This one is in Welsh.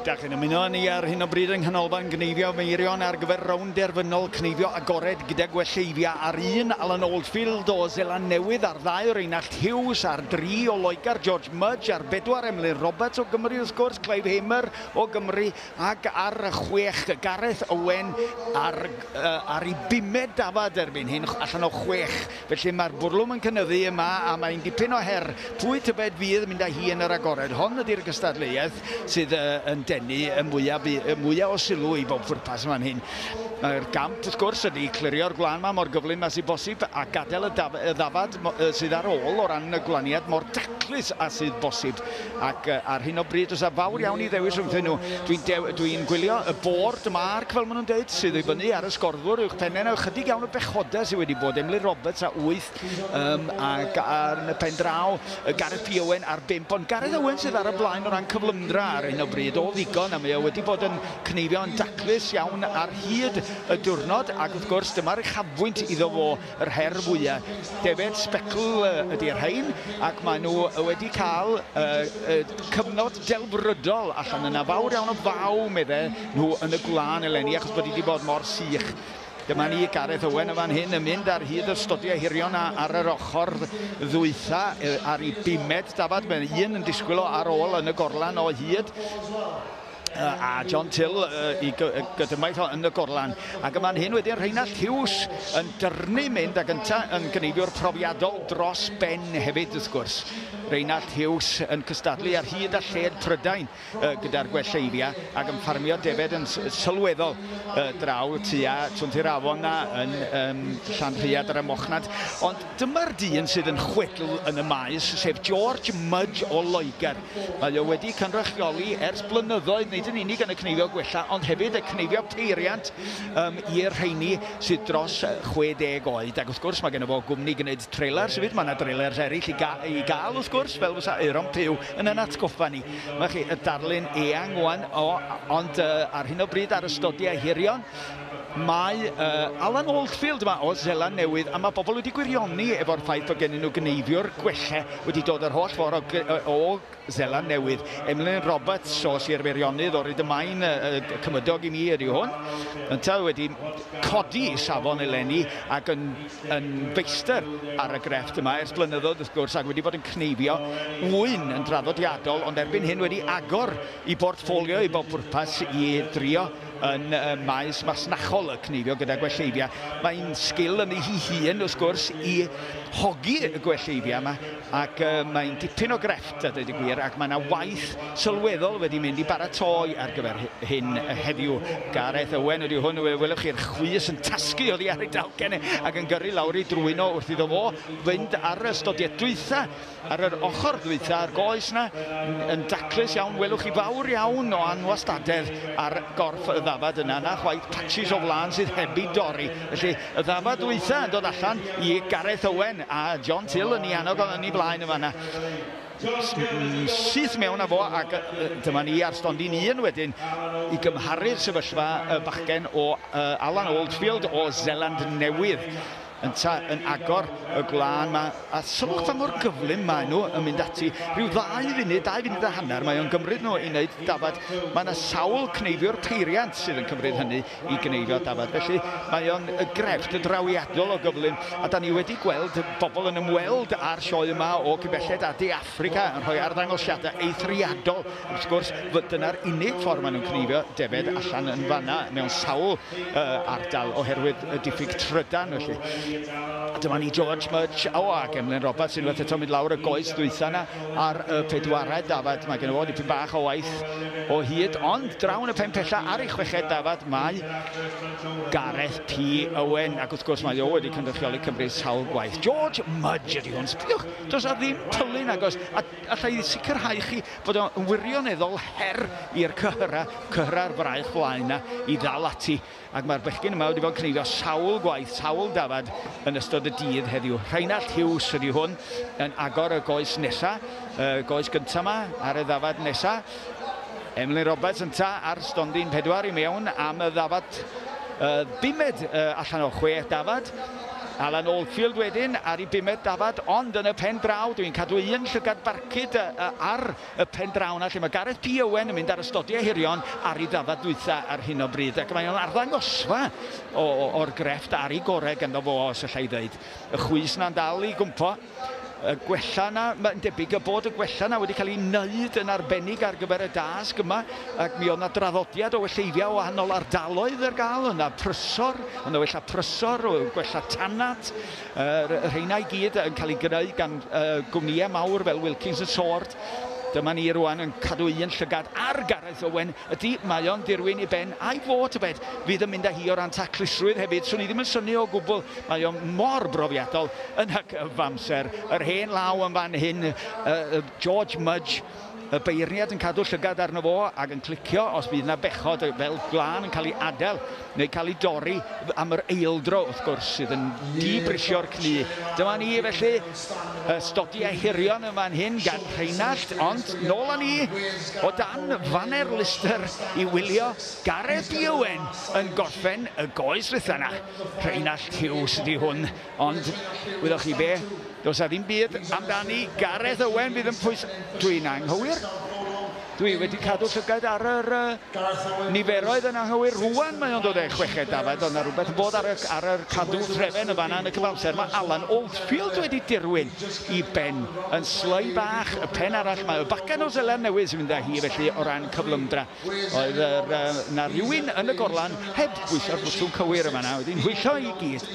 Da chi'n ymuno â ni ar hyn o bryd yng Nghanolfan Gneifio Meirion ar gyfer rownd derfynol cneifio agored gyda gwelleifia ar un Alan Oldfield o Seland Newydd, ar ddau Reinallt Hughes, ar dri o Loegr George Mudge, ar bedwar Emlyn Roberts o Gymru wrth gwrs, Clive Hamer o Gymru, ac ar y chwech Gareth Owen ar, ar ei bumed dafad erbyn hyn, allan o chwech. Felly mae'r bwrlwm yn cynyddu yma a mae'n dipyn o her. Pwy tybed fydd yn mynd â hi yn yr agored? Hon ydy'r gystadleuaeth sydd yn denu y mwyaf, y mwyaf o sylw i bob pwrpas yn fan hyn. Mae'r gamp, wrth gwrs, ydy clirio'r gwlân yma mor gyflym â sydd bosib a gadael y, daf y ddafad sydd ar ôl o ran y gwlaniad mor daclus â sydd bosib. Ac ar hyn o bryd, does 'na fawr iawn i ddewis rhwngthyn nhw. Dwi'n dwi gwylio y board marc, fel maen nhw'n dweud, sydd i fyny ar y sgorddwr uwch pennau. Yna ychydig iawn o bechodau sydd wedi bod. Emlyn Roberts a 8 ac ar y pen draw, Gareth P. Owen ar 5. Ond Gareth Owen sydd ar y blaen o ran cyflymdra ar hyn o bryd o ddigon, a mae o wedi bod yn cneifio yn daclus iawn ar hyd y diwrnod, ac wrth gwrs dyma'r uchafbwynt iddo fo, yr her fwyaf. Defed sbecl ydy'r rhain, ac maen nhw wedi cael cyfnod delfrydol allan yna. Fawr iawn o faw, medde nhw, yn y gwlân eleni, achos bod hi wedi bod mor sych. Dyma ni, Gareth Owen yn fan hyn yn mynd ar hyd y stodiau hirion ar yr ochr ddwytha ar ei bumed dafad. Mae un yn disgwyl o ar ôl yn y gorlan o hyd a John Till i gydymaith o yn y gorlan. Ac yma'n hyn wedyn Rheinallt Hughes yn dyrnu mynd ac ynta yn gneifiwr profiadol dros ben hefyd wrth gwrs. Rheinallt Hughes yn cystadlu ar hyd a lled Prydain gyda'r gwelleifia ac yn ffarmio defed yn sylweddol draw tua Twnt i'r Afon na yn Llanrhaeadr ym Mochnant. Ond dyma'r dyn sydd yn chwedl yn y maes, sef George Mudge o Loegr. Mae o wedi cynrychioli ers blynyddoedd, nid yn unig yn y cneifio gwella, ond hefyd y cneifio peiriant i'r rheini sydd dros 60 oed. Ac wrth gwrs mae genno fo gwmni gwneud trailers hefyd, mae yna trailers eraill i, ga i gael wrth gwrs, fel fysa Euron Pugh yn yn atgoffa ni. Mae chi y darlun eang wan, o, ond ar hyn o bryd ar y stodiau hirion, mae Alan Oldfield yma o Seland Newydd, a mae bobl wedi gwirioni efo'r ffaith bod gennyn nhw gneifiwr gwelle wedi dod yr holl ffordd o, o Seland Newydd. Emlyn Roberts o Sir Feirionnydd o Ryd-y-main, cymydog i mi ydy hwn, yntau wedi codi safon eleni ac yn, yn feistr ar y grefft yma ers blynyddoedd wrth gwrs, ac wedi bod yn cneifio ŵyn yn draddodiadol, ond erbyn hyn wedi agor i bortffolio i bob pwrpas i drio yn maes masnachol y cneifio gyda gwelleifia. Mae'n sgil yn ei hun, wrth gwrs, i hogi y gwelleifia yma, ac mae'n dipyn o grefft, a dweud y gwir, ac mae yna waith sylweddol wedi mynd i baratoi ar gyfer hyn heddiw. Gareth Owen ydy hwn, welwch chi'r chwys yn tasgu oddi ar ei dalcen e, ac yn gyrru lawr i drwyno wrth iddo fo fynd ar y stodiau dwytha, ar yr ochr ddwytha, ar goes na, yn daclus iawn. Welwch chi fawr iawn o anwastadedd ar gorff y ddafad yna, na chwaith patches o flaen sydd heb ei dorri. Felly y ddafad dwytha yn dod allan i Gareth Owen a John Till yn ei annog yn ei blaen yn fanna. Syth mewn â fo, ac dyma ni ar stondin un wedyn i gymharu'r sefyllfa y bachgen o Alan Oldfield o Seland Newydd. Ynta yn agor y gwlân ma, a sylwch pa mor gyflym maen nhw yn mynd ati. Rhyw 2 funud, 2 funud a hanner mae o'n gymryd nhw i wneud dafad. Mae yna sawl cneifiwr peiriant sydd yn cymryd hynny i gneifio dafad. Felly mae o'n grefft y drawiadol o gyflym, a da ni wedi gweld bobl yn ymweld â'r sioe yma o gybelled a De Affrica yn rhoi arddangosiadau eithriadol. Wrth gwrs, dyna'r unig ffordd maen nhw'n cneifio defed allan yn fanna mewn sawl ardal oherwydd y diffyg trydan. Felly dyma ni George Mudge, o, ac Emlyn Roberts unwaith eto mynd lawr y goes dwytha yna ar y pedwaredd dafad. Mae gen i fo dipyn bach o waith o hyd, ond draw yn y pen pella ar ei chweched dafad mae Gareth P. Owen, ac wrth gwrs mae o wedi cynrychioli Cymru sawl gwaith. George Mudge ydy hwn, sbiwch, does na ddim pylun agos, a allai sicrhau chi fod o'n wirioneddol her i'r cyhyra'r fraich flaen na i ddal ati. Ac mae'r bechgyn yma wedi bod yn cneifio sawl gwaith, sawl dafad yn ystod y dydd heddiw. Rheinallt Hughes ydy hwn yn agor y goes nesa, y goes gyntaf yma ar y ddafad nesa. Emlyn Roberts ynta ar stondin 4 i mewn am y ddafad bumed allan o 6 dafad. Alan Oldfield wedyn ar ei bumed dafad, ond yn y pen draw, dwi'n cadw un llygad barcud ar y pen draw yna, lle mae Gareth P. Owen yn mynd ar ystodiau hirion ar ei ddafad dwytha ar hyn o bryd. Ac mae o'n arddangosfa o'r grefft ar ei gorau ganddo fo, os allai ddeud. Y chwys na'n dal i gwmpo. Y gwella yna, mae'n debyg y bod y gwella yna wedi cael ei wneud yn arbennig ar gyfer y dasg yma, ac mi oedd yna draddodiad o welleifia o wahanol ardaloedd ar gael, yna prysor, yna wella prysor, gwella tanat, y rheina i gyd yn cael ei greu gan gwmnïau mawr fel Wilkins and Sword. Dyma ni rwan yn cadw un llygad ar Gareth Owen. Ydy, mae o'n dirwyn i ben, a'i fod tybed, fydd yn mynd â hi o ran taclusrwydd hefyd. Swn i ddim yn synnu o gwbl, mae o'n mor brofiadol yn y cyfamser. Yr hen law yn fan hyn, George Mudge, y beirniad yn cadw llygad arno fo ac yn clicio os bydd yna bechod fel glân yn cael ei adael neu cael ei dorri am yr eildro, wrth gwrs, sydd yn dibrisio'r cnu. Dyma ni felly, ystodiau hirion yn fan hyn gan Rheinallt, ond nôl â ni o dan faner Lister i wylio Gareth B. Owen yn gorffen y goes ddwytha yna. Rheinallt Hughes ydi hwn, ond wyddoch chi be, does 'na ddim byd amdani. Gareth Owen fydd yn pwys... Dwi'n anghywir. Dwi wedi cadw llygad ar yr niferoedd yn anghywir. Rwan mae o'n dod e chweched dafad, ond na rhywbeth yn bod ar yr cadw trefen y fanna yn y cyfamser. Mae Alan Oldfield wedi dirwyn i ben yn slei bach. Y pen arall, mae y bachan o Seland Newydd sy'n mynd â hi felly o ran cyflymdra. Oedd na rhywun yn y gorlan heb bwyso'r bwtwn cywir yma na, wedi'n hwyllo i gyd.